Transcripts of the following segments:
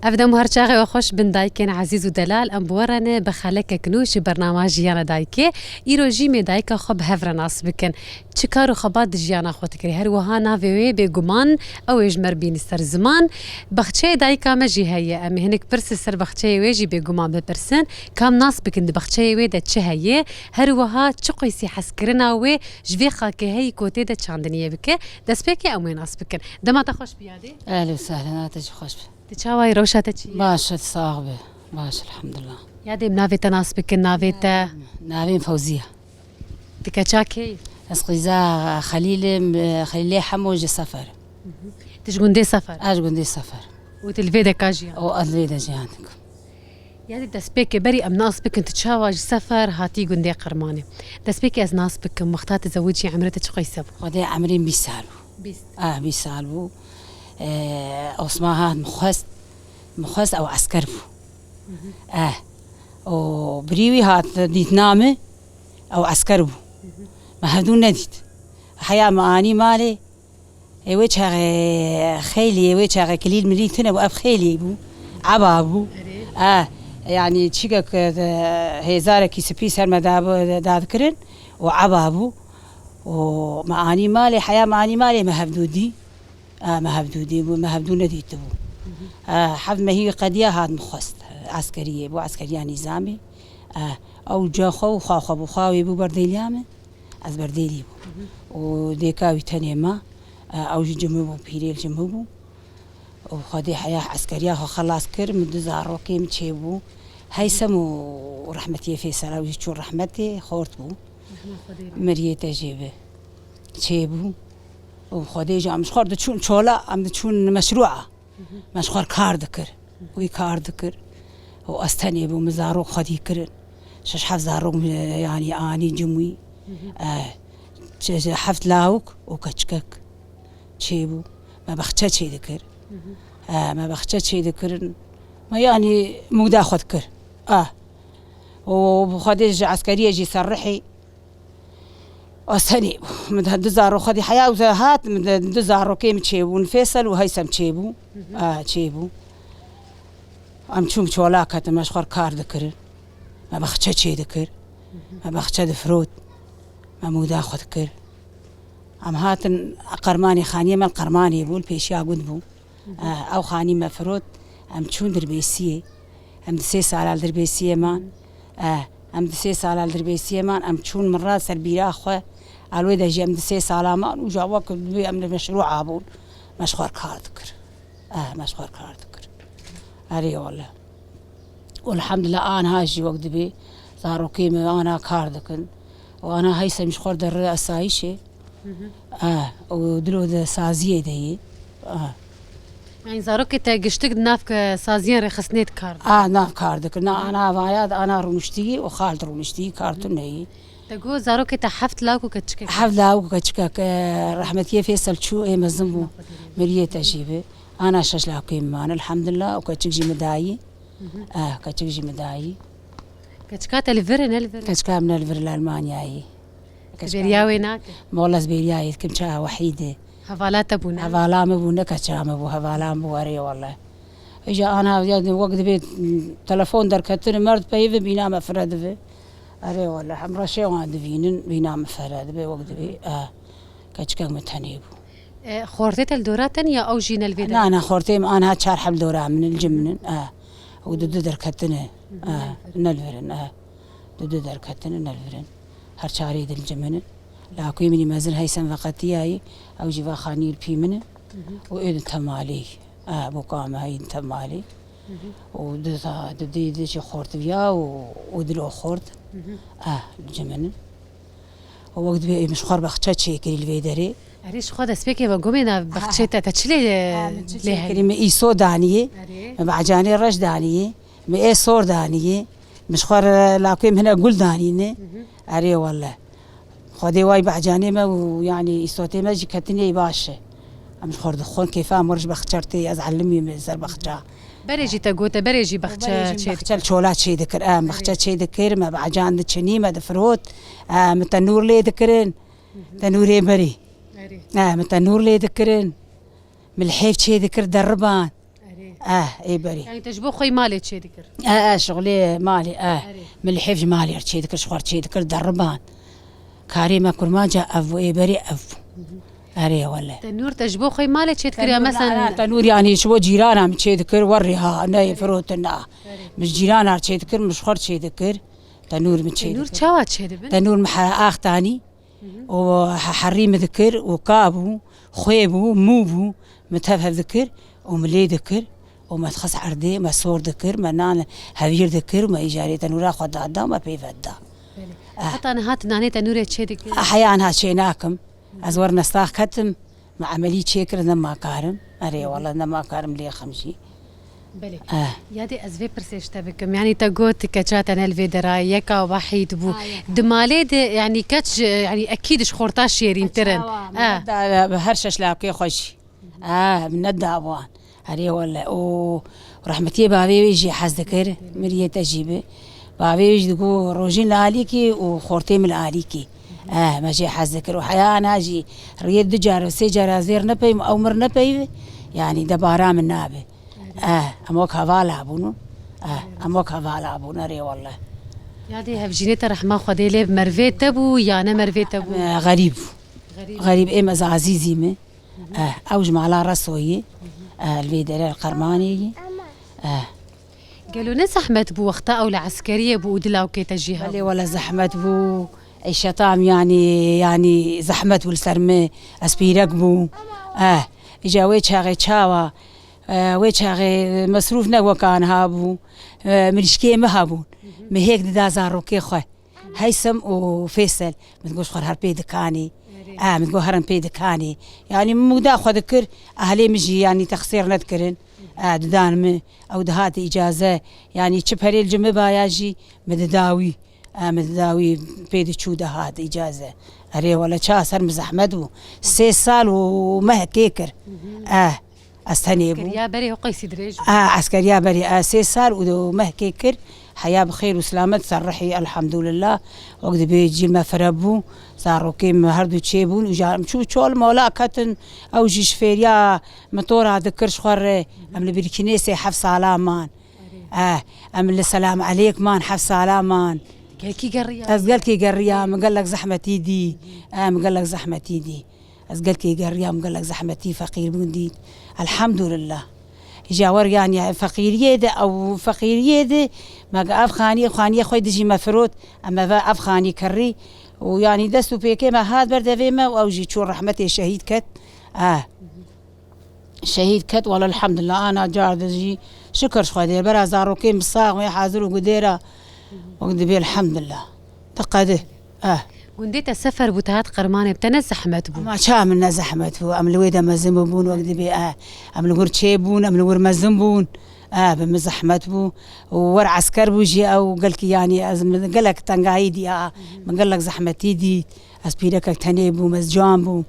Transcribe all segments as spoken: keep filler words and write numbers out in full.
Ev dem her çaxê we xweş bin dayikên ezîz û delal, em bi we re ne bi xelekek nû ji bernama Jiyana Dayikê. Îro jî mê dayika xwe bi hev re nas bikin. Çi kar û xebat di jiyana xwe dikirî? Her wiha navê wê bêguman ew ê ji me re bînî ser ziman. Baxçeyê dayika me jî heye. Em ê hinek pirs li ser baxçeyê wê jî bêguman bipirsin. Kam nas bikin di baxçeyê wê de çi heye? Her wiha çi qeysî hezkirina wê ji vê xakê heyî ku tê de çandiniyê bike? Destpêkê em wê nas bikin. Dema te xweş bi yadê. Ehlê û sehlen, a te jî xweş bi. Tu çawa yî, rewşa te çi ye? Baş e, sax be. Baş, elhamdulillah. Ya dê em navê te nas bikin, navê te? Navê min Fewziye. Tu keça kê yî? Ez qîza Xelîl im, Xelîlê Hemo ji Sefer. Tu ji gundê Sefer? Ez ji gundê Sefer. Û tu li vê de ka jiyan? Û ez li vê de jiyan dikim. Ya dê destpêkê berî em nas bikin, tu çawa ji Sefer hatî gundê Qirmanê? Destpêkê ez nas bikim, wexta tu zewicî emrê te çi qeyse bû? Xwedê emrê min bîst sal bû. Bîst. Ah, bîst sal bû. Ee, Osman hat min xwest, min xwest ew esker bû. Eh, û birî wî hat dîtina min, ew esker bû. Me hevdû nedît. Heya me anî malê, ê wê çaxê xeylî, ê wê çaxê kilîl milîl tune bû, ev xeylî bû. Eba bû. Erê. Eh, yanî çîkek, e, hêzarekî spî ser me da, da dikirin û eba bû. Û me anî malê, heya me anî malê me hevdû dî. A, me hevdû dî bû, me hevdû nedîtibû. A, heft mehî wî qediya hat min xwest. Eskeriyê bû, eskeriya nîzamî. A, ew ca xwe û xwa xwe bû, xwa wê bû berdêliya min. Ez berdêlî bûm. Û dêka wî tenê ma. A, ew jî cimî bû, pîrê li cimî bû. Û Xwedê heya eskeriya xwe xelas kir, min du zarokê min çêbû. Heysem û rehmetiyê Fêsela wî çû rehmetê, xort bû. Miriyê te jê be. Çêbû. Û Xwedê jî em ji xwe diçûn çola, em diçûn meşrûa. Me ji xwe kar dikir. Wî kar dikir. Û ez tenê bûm, min zarok xwedî kirin. Şeş heft zarok min, yanî anî cimwî. Eh, çe-, çe-, heft lawik û keçikek. Çêbû. Me bexçe çê dikir. Eh, me bexçe çê dikirin. Me yanî mûda xwe dikir. Ah. Û bi Xwedê ji eskeriyê jî serrihî. Ez tenê bû. Min de du zarok xwedî heya û hat, min de du zarokê min çêbûn, Fêsel û Heysem çêbû. A, çêbû. Em çûn çola ketin, me ji xwe kar dikirin. Me baxçe çê dikir. Me baxçe difirot. Me mûda xwe dikir. Em hatin Qermanê, xaniyê me li Qermanê bû, li pêşiya gund bû. Eh, ew xanî me firot, em çûn Dirbêsiyê. Em di sê sala li Dirbêsiyê man. Eh, em di sê sala li Dirbêsiyê man, em çûn min re ser bîra xwe. Alwê de jî em di sê sala man û ja wek dibê em li meşrûa bûn. Me ji xwe re kar dikir. Eh, me ji xwe re kar dikir. Erê wele. Û elhamdulillah, aniha jî wek dibê zarokê me ana kar dikin. Û ana Heysem ji xwe re derre esayîşê. Ah, û dilo de saziyê de yê. Ah. Yani zarokê te giştik di nav ke saziyên rêxistinê dikar. Ah, nav kar dikin. Na ana vaya de ana rûniştî û xalt rûniştî, kartûn neyî. Te got zarokê te heft lawik û keçikek. Heft lawik û keçikek, e, rehmetiyê Fêsel çû, ê mezin bû. Miriyê te jî bi. Ana şeş lawikê min man, elhamdulillah, û keçik jî min dayî. Ah, keçik jî min dayî. Keçika te li vir e, ne li vir e? Keçika min ne li vir e, li Elmanyayê. Bêriya wê nake? Mola ez bêriya wê dikim, ça wehîdê. Hevala te bû, ne? Hevala min bû, ne keça min bû, hevala min bû, erê wele. Îja ana ya wek dibê telefon derketin, mer dipeyivin, bîna me fire dibe. Erê wele, hem reşê wan divînin, bîna me fire dibe, wek dibê, eh, keçikek min tenê bû. E, xortê te li dora te ne ya ew jî ne li vê de? Na, na, xortê min aniha çar heb li dora min in, li cem min in. E, û du du derketine. E, ne li vir in, e. Du du derketine, ne li vir in. Her çarê di li cem min in. Lawikê min î mezin Heysem veqetiyayî, ew jî va xanî li pî min in. Û ê di temalê. E, boka me heyî di temalê. Û du za-, du dê, di jî xort viya û, û dilo xort. E, li cem min in. Û wek dibê min ji xwe re baxçe çêkirî li vê derê. Erê, ji xwe destpêkê ve gomê nav baxçê te, te çi lê, ha, min çi lê çêkirî? Min îso daniyê, erê, min becanê reş daniyê, min ê sor daniyê, min ji xwe re lawikê min hine gul danîne. Erê wele. Xwedê way becanê me û, yanî, îsotê me jî ketinê baş e. Em ji xwe re dixwin, kêfa me ji baxçe re tê, ez elimî min ser baxça. Berê jî te gote, berê jî baxçe çê dikir. Berê jî baxçe li çola çê dikir. Em baxçe çê dikir, me becan diçinî, me difirot. Em tenûr lê dikirin. Tenûrê berê. Erê. Em tenûr lê dikirin. Milhêv çê dikir deriban. Erê. Eh, ê berê. Yani te ji bo xwe malê çêdikir? Eh, eh, şixulê malê, eh. Erê. Min li hêv ji malê re çêdikir, ji xwe re çêdikir, deriban. Karê me kurmanca ev bû, ê berê ev bû. Erê wele. Tenûr te ji bo xwe malê çêdikir ya? Tenûr, mesela na, na, tenûr yani ji bo cîrana min çêdikir, werê ha, ne firotin na. Erê. Min ji cîrana re çêdikir, min ji xwe re çêdikir. Tenûr min çêdikir. Tenûr çawa çêdibin? Tenûr min he-, ax tanî. Û he-, herî min dikir û ka bû, xwê bû, mû bû, min tev hev dikir û min lê dikir û me dixist erdê, me sor dikir, me nan hevîr dikir, me îcarê tenûra xwe dada, me pê ve da. Belê. Ah. Heta niha tu nanê tenûrê çê dikir? Ah, heya niha çê nakim. Ez wer nestax ketim, me emelî çê kir, nema karim. Erê, wele nema karim lê xem jî. Belê. Eh. Yadê ez vê pirsê ji te bikim. Yanî te got keça te ne li vê derayê, yeka wahîd bû. Di malê de, yanî keç, yanî ekîd ji xorta şêrîntir in. Çawa? Eh. Min neda, bi her şeş lawkê xwe jî. Eh, min neda wan. Erê wele. Û rehmetiyê bavê wê jî hez dikir. Miriyê te jî bi. Bavê wê jî digot rojîn li alîkî û xortê min li alîkî. Eh, me jê hez dikir. Û heya na jî riyê du car, sê car ez vêr nepeyim, ew mir nepeyve. Yanî debara min nabe. Eh, em wek hevala bûn. Eh, em wek hevala bûn, erê wele. Yadê hevjînê te rehma Xwedê lê bi mervê te bû ya ne mervê te bû? Em, eh, xerîb bû. Xerîb. Xerîb êm ez azîzî me. Eh, ew ji mala Resoyê. Eh, li vê derê li Qermanê ye. Eh. Gelo ne zehmet bû wexta ew li eskeriyê bû û dilawkê te jî hebû? Belê wele zehmet bû. Ey şetam yanî, yanî zehmet bû li ser me. Ez pîrek bûm. Eh, îca wê çaxê çawa? Eh, wê çaxê mesrûf ne weka niha bû. Eh, mirîşkê me hebûn. Min hêk dida zarokê xwe. Heysem û Fêsel. Min digot ji xwe re her pê dikanê. Erê. Eh, min digot herin pê dikanê. Yanî min mûda xwe dikir, ehlê min jî yanî texsîr nedikirin. Eh, didan min. Ew dihat îcaze. Yanî çi perê li cem min baya jî min dida wî. Eh, min dida wî pê diçû dihat îcaze. Erê wele ça ser min zehmet bû. Sê sal û mehekê kir. Eh, ez tenê bûm. Eskeriya berê ho qeysî dirêj bû. Ah, eskeriya berê, ah, sê sal û mehkê kir. Heya bi xêr û silamet ser rihî, elhamdulillah. Wek dibê cîl me fire bû. Zarokê me her du çê bûn. Û ja em çû çol mola ketin. Ew jî ji fêriya motora dikir ji xwe re. Em li Birkînêsê heft sala man. Eh, em li Selam Elêk man, heft sala man. Gelkî geriya? Ez gelkî geriya, min gelek zehmetî dî. Eh, min gelek zehmetî dî. Ez gelkî geriyam, gelek zehmetî, feqîr bûn dît. Elhamdulillah. Îja wer yanî feqîriyê de, ew feqîriyê de, me ev xaniyê, xaniyê xwe dijî me firot, em eve ev xanî kirî. Û yanî dest û pêkê me hat ber devê me û ew jî çû rehmetê şehîd ket. Eh. Şehîd ket, wele elhamdulillah, ana car de jî şikir ji Xwedê. Bera zarokê min sax wê hazir û gudêra. Wek dibê elhamdulillah. Teqedi. Eh. Gundê te sefer bû, te hat Qermanê, bi te ne zehmet bû? Ama ça min ne zehmet bû? Em li wê de mezin bûn, wek dibê, eh. Em li wir çê bûn, em li wir mezin bûn. Eh, bi min zehmet bû. Û wer esker bû jî ew gelkî, yanî ez min gelek tengayî dî, ah. Min gelek zehmetî dît. Ez pîrekek tenê bûm, ez ciwan bûm.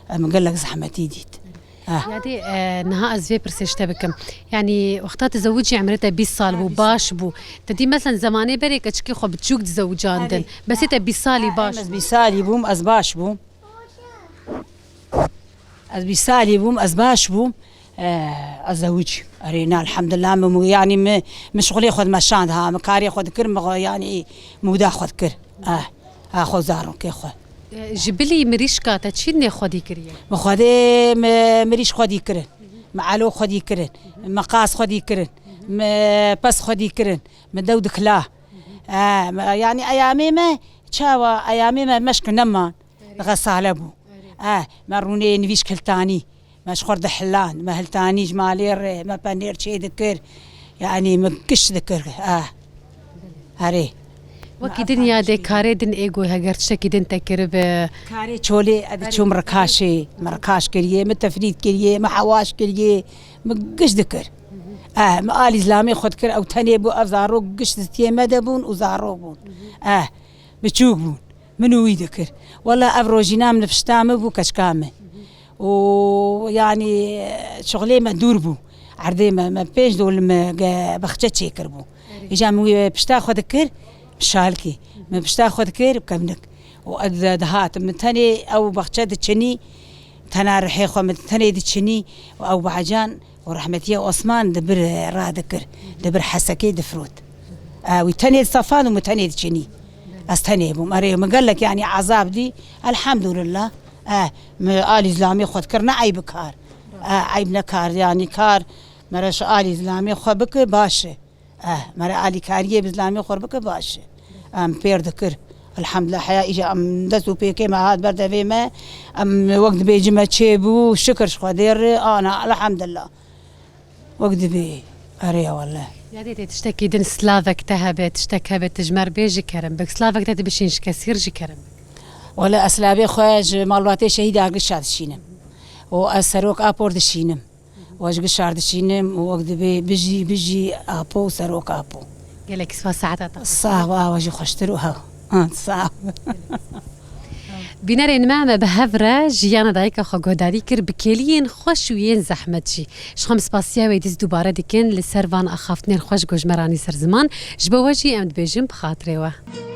Eh, min gelek zehmetî dît. Ah. Yadê, e, niha ez vê pirsê ji te bikim. Yanî wexta tu zewicî emrê te bîst sal bû, baş bû. Te dî mesela zemanê berê keçikê xwe biçûk dizewicandin. Erê. Besê te bîst salî baş bû. Ez bîst salî bûm, ez baş bûm. Ez bîst salî bûm, ez baş bûm. E, ez zewicî. Erê, na, elhamdulillah, min, yanî min, min şixulê xwe dimeşand ha, min karê xwe dikir, min, yanî mûda xwe dikir. Ah, ah, xwe zarokê xwe. E, ji bilî mirîşka te çi nê xwedî kiriye? Min xwedê mi-, mirîş xwedî kirin. Mi elo xwedî kirin. Mi qas xwedî kirin. Mi pes xwedî kirin. Mi dew dikila. E, mi, yanî eyamê me çawa, eyamê me meşk neman. Xesale bû. E, me rûnê nivîşk hiltanî. Me ji xwe re dihiland, me hiltanî ji malê re, me penêr çê dikir. Yanî me giş dikir. Ah. Erê. Wekî din yadê karê din ê goy heger tiştekî din te kiribe. Karê çolê ez diçûm rikaşê, me rikaş kiriye, me tefrît kiriye, me hewaş kiriye, me giş dikir. Eh, me alî zilamê xwe dikir, ew tenê bû, ev zarok giş distiyê me de bûn û zarok bûn. Eh, biçûk bûn. Min û wî dikir. Wela ev rojîna min li pişta min bû, keçika min. Û yanî şixulê me dûr bû. Erdê me, me pênc dol me ge-, bexçe çêkir bû. Erê. Îja min wî pişta xwe dikir, şalkî. Min pişta xwe dikir, kevnik. Û ez de dihat, min tenê ew bexçe diçinî, tena rihê xwe min tenê diçinî û ew bacan û rehmetiye Osman dibir radikir, dibir hesekê difrot. E, wî tenê di sefan û min tenê di çinî. Ez tenê bûm. Erê, min gelek, yanî, ezab dî. Elhamdulillah. E, min alî zilamê xwe dikir, ne eyb kar. E, eyb ne kar, yanî kar, mere ji alî zilamê xwe bike, baş e. E, mere alîkariyê bi zilamê xwe bike, baş e. Em pêr dikir. Elhamdulillah, heya îja em dest û pêkê me hat ber devê me. Em wek dibêjime çêbû, şikir ji Xwedê re, ana, elhamdulillah. Wek dibê. Erê ya wele. Ya dê tê tiştekî din, slavek te hebe, tiştek hebe, tu ji me re bêjî kerem bik. Slavek te dibişîn ji kesî re jî kerem bik. Wele ez slavê xwe ji malbatê şehîd Agişa dişînim. Û ez serok Apor dişînim. Û ez ji Gişar dişînim û wek dibê bijî, bijî Apo û serok Apo. Gelek spas saeta te. Sax be, awa jî xweştir û hew. Ha, sax be. Bînerên me, me bi hev re jiyana dayika xwe guhdarî kir, bi kêliyên xweş û yên zehmet jî. Ji xwe em spasiya wê dîs dubare dikin li ser van axaftinên xweş ku ji me ranî ser ziman. Ji bo we jî em dibêjin bi xatirê we.